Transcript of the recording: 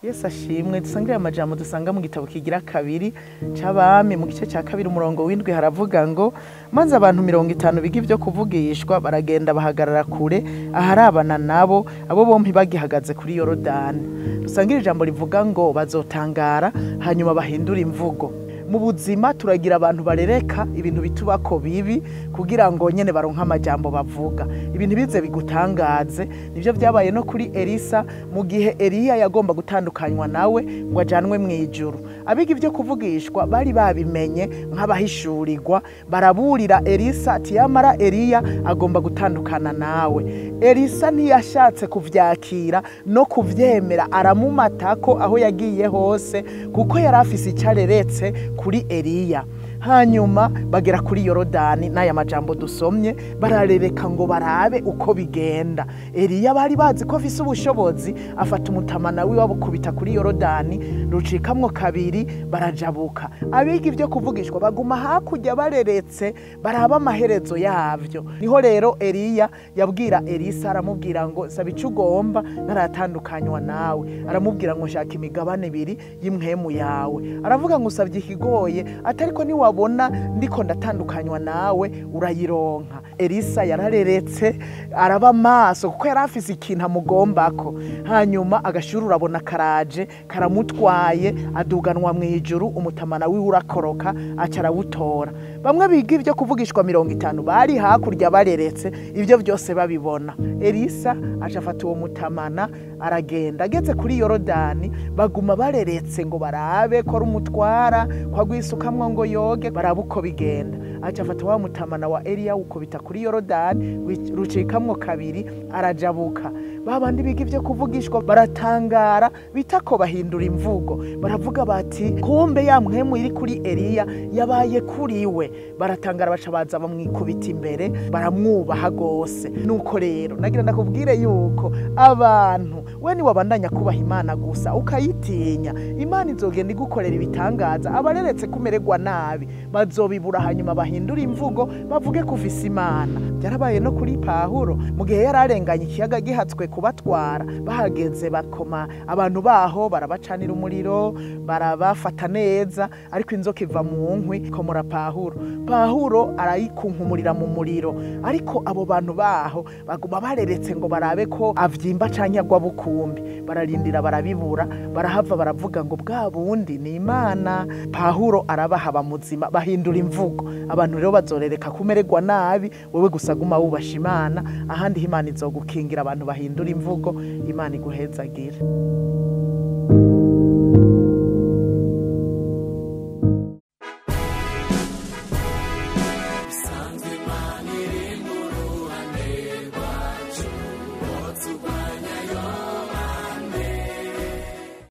Yesu ashimwe. Dusangire amajambo dusanga mu gitabo kigira kabiri c'Abami, mu gice ca kabiri umurongo w'indwi, haravuga ngo: maze abantu 50 biga ivyo kuvugishwa baragenda bahagarara kure aharabana nabo, abo bompi bagihagaze kuri Yorodani. Dusangire ijambo rivuga ngo bazotangara hanyuma bahindura imvugo. Mu buzima turagira abantu barereka ibintu bitubako bibi kugira ngo nyene baronke amajambo bavuga. Ibintu bize bigutangaze. Nivyo vyabaye no kuri Elisa mu gihe Eliya yagomba gutandukanywa nawe ngo ajanwe mu ijuru. Abiga ivyo kuvugishwa bari babimenye nk'abahishurirwa, baraburira Elisa ati yamara Eliya agomba gutandukana nawe. Elisa ntiyashatse kuvyakira no kuvyemera, aramumatako aho yagiye hose kuko yari afise icareretse kuri Eliya. Hanyuma bagera kuri Yorodani n'aya majambo dusomye, bararereka ngo barabe uko bigenda. Eliya bari bazi ko afise ubushobozi, afata umutamana wiwe abukubita kuri Yorodani, rucikamwo kabiri, barajabuka. Abiga ivyo kuvugishwa baguma hakurya bareretse baraba amaherezo yavyo. Niho rero Eliya yabwira Elisa, aramubwira ngo saba ico ugomba naratandukanywa nawe. Aramubwira ngo shaka imigabane ibiri y'imwemu yawe. Aravuga ngo usabye ikigoye, atariko ni wabona ndiko ndatandukanywa nawe urayironka. Elisa yarareretse araba maso kuko yari afise ikintu amugombako. Hanyuma agashuru urabona karaje karamutwaye, aduganwa mu ijuru, umutamana wiwe urakoroka aca arawutora. Bamwe biga ivyo kuvugishwa 50 bari hakurya bareretse ivyo vyose babibona. Elisa aca afata uwo mutamana aragenda, ageze kuri Yorodani baguma bareretse ngo barabe ko ari umutwara ko agwisukamwo ngo yoge, barabe uko bigenda. Aca afata wa mutamana wa Eliya ukubita kuri Yorodani, rucikamwo kabiri, arajabuka. Babandi biga ivyo kuvugishwa baratangara, bitako bahindura imvugo, baravuga bati kumbe ya mpwemu iri kuri Eliya yabaye kuri we. Baratangara baca baza bamwikubita imbere, baramwubaha gose. Nuko rero nagira ndakubwire yuko abantu we ni wabandanya kubaha Imana gusa ukayitinya, Imana izogenda igukorera ibitangaza. Abareretse kumererwa nabi bazobibura, hanyuma bahindura imvugo bavuge kufisa Imana. Byarabaye no kuri Pawulo mu gihe yararenganye ikiyaga gihatswe kubatwara, bahageze bakoma abantu baho barabacanira umuriro, barabafata neza, ariko inzoka iva mu nkwi ikomora Pawulo. Pawulo arayikunkumurira mu muriro, ariko abo bantu baho baguma bareretse ngo barabe ko avyimba canke agwa bukumbi. Bararindira barabibura, barahava baravuga ngo bwa bundi ni Imana. Pawulo arabaha muzima, bahindura imvugo. Abantu rero bazorereka kumererwa nabi, wewe gusa guma wubasha Imana, ahandi Imana izogukingira. Abantu bahindura imvugo, Imana iguhezagire.